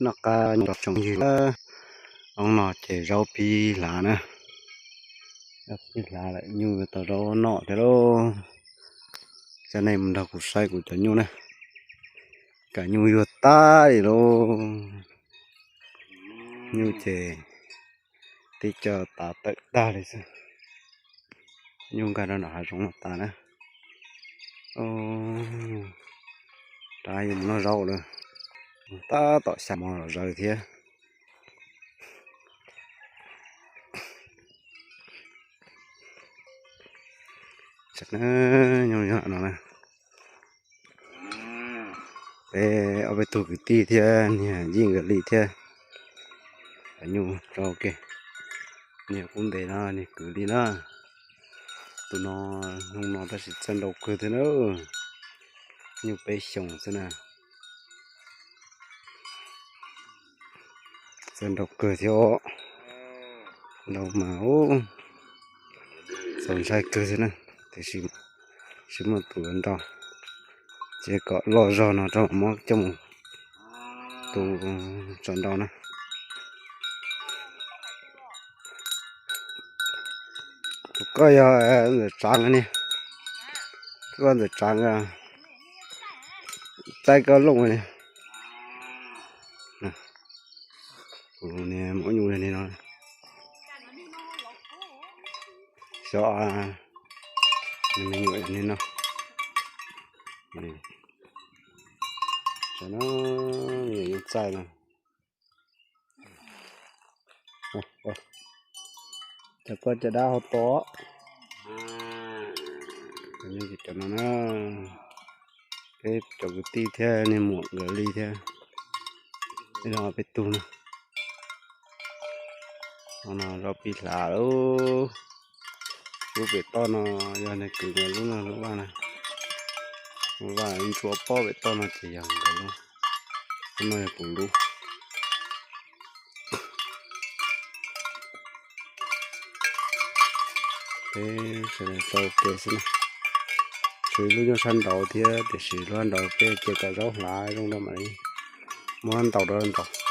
Noj qab nyob zoo tsoom phooj ywg, hnub no ces zaub pib hlav na. Zaub pib hlav lawm, nyuj yuav tau zaub noj thiab lauj. Coj nej mus nrog kuv saib kuv cov nyuj na. Kam nyuj yuag tag li lauj. Nyuj ces tib co tav tawm tag li xwb. Nyuj nkag rau nram hav zoov no tas na. Rov yuav mus noj zaub lawm. Tab tom xya moo los zaws thiab. Nyuj no na, peb ob peb tug kwv tij thiab niag Yeej nkawd li thiab. Cov nyuj rau ua ke, niag kub ntev no niag kwv li na. Tus no hnub no tab sis txawj nrau kawg thiab na. Nyuj peb xyoos xwb na. Txawj nrau kawg thiab os. Nrau mas ub, txaus ntshai kawg thiab na. Tiam sis tsis muaj tus yuav nrau, ces kom loj zog no rau mam muab coj mus tu tso nrau na. Tus koj yog ntxawm tsav ni, koj ntxawm tsav, txaij koj looj ni. Kuv niag maum nyuj yog ni no. Xyov, nws me nyuam yog ni no. Cov no, me nyuam yeej txaij no. Cov koj caj dab ho to. Cov no na, peb cov kwv tij thiab niag muam nkawd li thiab. Peb no peb tug na. Ho no zaub pib hlav lauj. Lub pem toj no yog niag kwv nkawd lub no, lub vaj na. Lub vaj ntsuab pob pem toj no ces yog nkawd lub. Lub no yog kuv lub. Peb sawv daws tau ua ke xwb na. Tshuav ib lub nyob sab nraud thiab tiam sis lub sab nraud peb cia kom zaub hlav zoo rau mam li muab ntaus rau nraud.